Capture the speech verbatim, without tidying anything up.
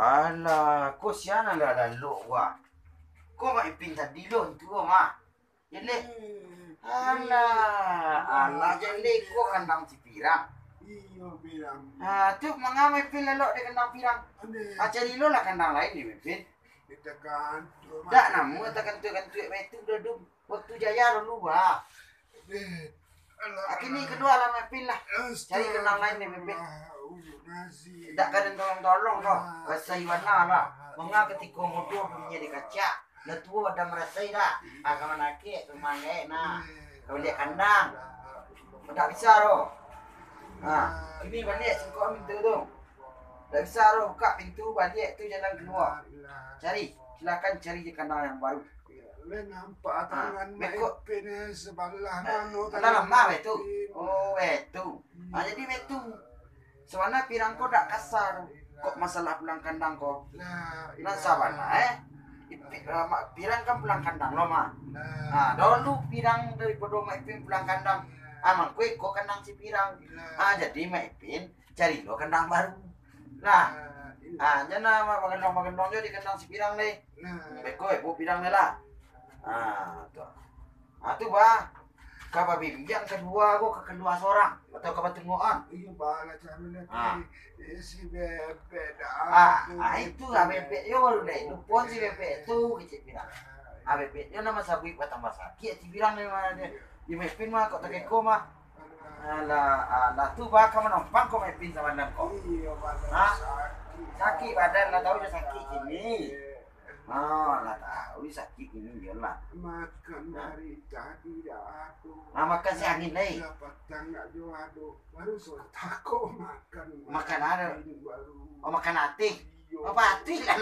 Alah, ko sia nan lah lalok wah. Ko Mak Ipin tadi lo, tu mah. Jaleh. Hmm. Alah, alah, jaleh ko kandang si Pirang. Iyo, Pirang. Ah, tu manga Mak Ipin lalok di kandang Pirang? Ande. Ah, cari lo lah kandang lain di Mak Ipin. Dak namuah takantuak-kantuak baitu doh, Dum. Waktu jaya dulu, bah. Kini kalua lah, Mak Ipin lah. Cari kandang lain deh, Mak Ipin. Dak ka den tolong-tolong doh. Rasai bana lah. Manga katiko mudo dunia dikacak. Lah tuo ado marasai dak? Ah, ka manakik, ka manggaek nah. Ka baliak kandang. Dak bisa doh. Nah, kini baliak singkok pintu tu. Dak bisa doh, bukak pintu, baliak tu jalan kalua. Cari, silakan cari je kandang yang baru. Lah nampak tangan Mak Ipin sabalah mano tangan Mak Ipin. Alah, lamah baitu. Oh, baitu. Ah, jadi baitu. Sabana Pirang ko dak kasa. Kok masalah pulang kandang ko? Nan sabana, eh? Ipi-, ah, Mak Pirang kan pulang kandang lo mah. Ah, dulu Pirang daripado Mak Ipin pulang kandang. Ah, mangko iko kandang si Pirang. Ah, jadi Mak Ipin cari lo kandang baru. Nah, ah, jan lah bagendong-bagendong jo di kandang si Pirang deh. Beko, eh, bu Pirang deh lah. Ah, tu. Ah, tu, bah. Ka babimbiang kalua ko, ka kalua sorang atau ka batungokan? Iyo, bah, lah cari lagi. Ah. Eh, si bebek dah. Ah, ah, itu lah bebek yo baru deh. Lupo si bebek tu, kecek Pirang. Ah, bebek yo namo sabuik batambah sakik, si Pirang deh mah deh. Iyo. Di Mak Ipin mah, kok takeko mah. Alah, alah, tu baa ka manompang ko Mak Ipin samalam ko? Iyo, badan sakik. Sakik badan, lah tahu jo sakik kini. Ah, lah tahu sakik kini, iyolah. Makan dari tadi dak ado. Ah, makan si angin lai. Lah patang dak jo ado. Baru sore tako makan. Makan ado. Baru. Oh, makan ateh. Iyo. Apa ateh lah?